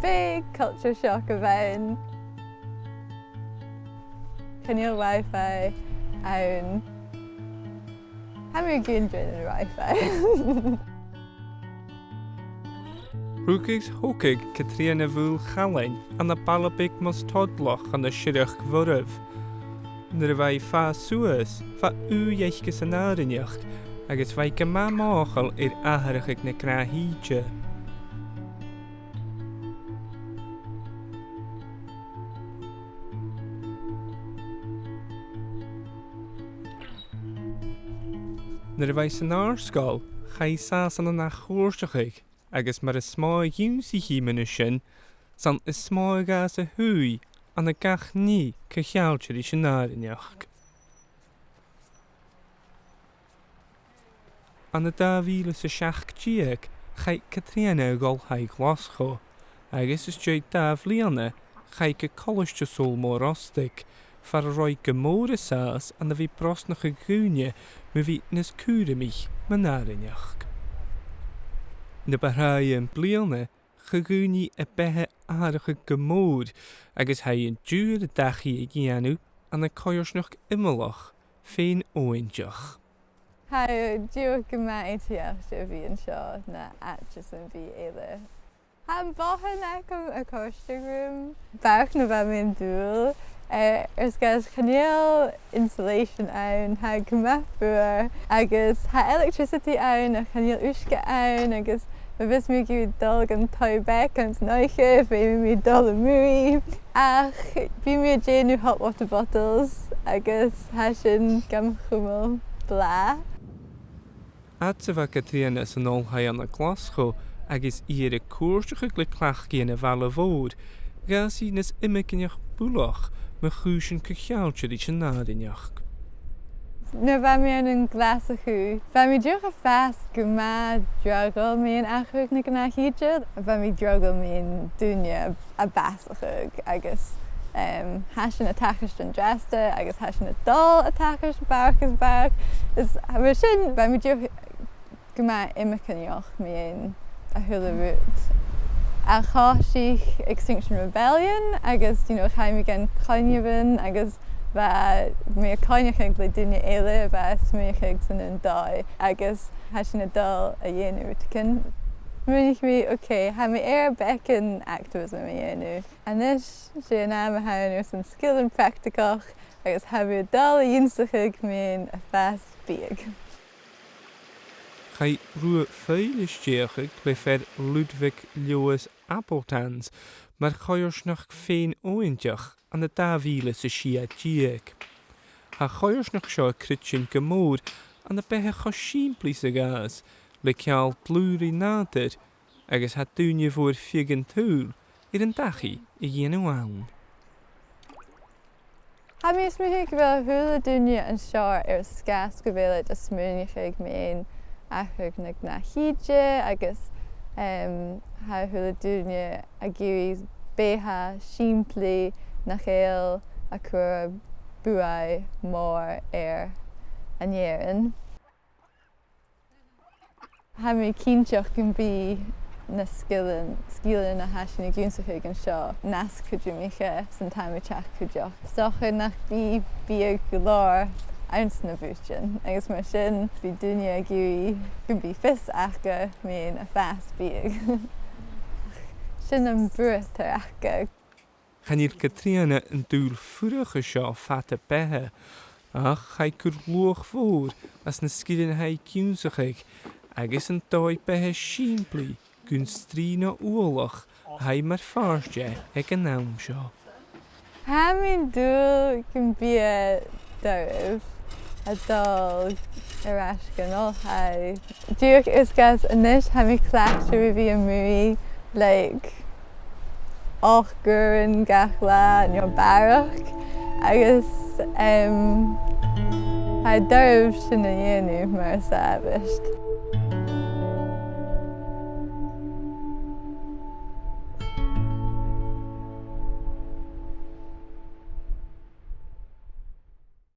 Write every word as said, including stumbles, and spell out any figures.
B' e culture shock a bh' ann. Chan eil Wi-Fi ann. Tha mi ag ionndrainn an Wi-Fi. Rugadh is thogadh Catrìona a' Bhùil Challainn ann am baile beag mus toileach ann an Siorrachd Mhoireibh. Nuair a bha i a' fàs suas, bha ùidh aice san àrainneachd, agus bha i gu math mothachail air atharrachadh na gnàth-shìde. Nuair a bha i san àrd-sgoil, chaidh i an sàs ann an ath-chuairteachadh, agus mar as motha a dh'ionnsaich i mun a sin, 's ann as motha a ghabhas a h-ùidh ann an gach nì co-cheangailte ris an àrainneachd. Ann an dà mhìle 's a seachd deug, chaidh Catrìona a dh'Oilthigh Ghlaschu, agus às dèidh dà bhliadhna, chaidh i gu Colaiste Sabhal Mòr Ostaig, far an robh i gu mòr an sàs ann a bhith a' brosnachadh dhaoine mu bhith nas cùramaich mun àrainneachd. Na bu thràithe am bliadhna, chuir i a beatha atharrachadh gu mòr, agus tha i an-diugh air an dachaigh a dhèanamh ann an coimhearsnachd iomallach fèin-fhóinteach. Tha e dìreach gu math inntinneach a bhith an seo na àite sam bith eile. Tha am bothan agam a' còrdadh rium. Barrachd na bha mi an dùil, eh, air sgàth 's chan eil insulation ann, tha e gu math fuar, agus tha electricity ann, ach chan eil uisge ann, agus ma bhios mi ag iarraidh dol gun taigh-beag anns an oidhche, feumaidh mi dol a-muigh. Ach bidh mi a' dèanamh hot water bottles, agus tha sin gam chumail blàth. Fhad 's a bha Catrìona san oilthigh ann an Glaschu agus i air a cuairteachadh le cleachdaidhean a' bhaile mhòir, dh'fhàs i nas iomagaineach buileach mu chùisean co-cheangailte ris an àrainneachd. Nuair a bha mi ann an Glaschu, bha mi dìreach a' fàs gu math draghail mun atharrachadh na gnàth-shìde. Bha mi draghail mun daoine a bhàsachadh agus, em, tha sin a' tachairt an-dràsta agus tha sin a' dol a thachairt barrachd is barrachd. Is mar sin, bha mi dìreach gu math iomagaineach mun a h-uile rud. Ach thòisich Extinction Rebellion agus, you know, chaidh mi dhan choinneamhan agus bha mi a' coinneachadh le daoine eile a bha a' smaoineachadh san aon dòigh agus tha sin a' dol a dhèanamh rudeigin. Smaoinich mi, ok, tha mi air beagan activism a dhèanamh. A-nis, 's e an àm a th' ann airson sgilean practaigeach agus tha mi a' dol a dh'ionnsachadh mun a' fàs biadh. Chaidh Rubha Phoill a stèidheachadh le fear Ludwig Leòdhas Appeltans mar choimhearsnachd fèin-fhóinteach ann an dà mhìle 's a sia deug. Tha a' choimhearsnachd seo a' creidsinn gu mòr ann am beatha cho sìmplidh 's a ghabhas, le ceangal dlùth ri nàdar, agus tha daoine a fhuair feadh an t-saoghail air an dachaigh a dhèanamh ann. Tha mi a' smaoineachadh gu bheil a h-uile duine an seo air sgàth 's gu bheil iad a' smaoineachadh mun atharrachadh na gnàth-shìde agus, em, tha a h-uile duine ag iarraidh beatha sìmplidh nach eil a' cur buaidh mhòr air an fhearann. Tha mi cinnteach gum bi na sgilean, sgilean a tha sinn ag ionnsachadh an seo nas cudromaiche san t-àm a tha seo cuideachd. 'S dòcha nach bi biadh gu leòr anns na bùithtean, agus mar sin bidh daoine ag iarraidh gum bi fios aca mun a' fàs biadh. Sin am buaidh a th' aca. Chan eil Catrìona an dùil fuireach an seo fada beatha, ach chaidh cur luach mhòr às na sgilean a tha i ag ionnsachadh agus an dòigh-beatha sìmplidh gun strì no uallach a tha i mar phàirt dheth aig an àm seo. Tha mi an dùil gum bi e doirbh a dhol air ais dhan oilthigh. Dìreach air sgàth 's a-nis tha mi cleachdte ri bhith a-muigh, like, ochd uairean gach latha no barrachd, agus, em, tha e doirbh sin a dhèanamh mar as àbhaist.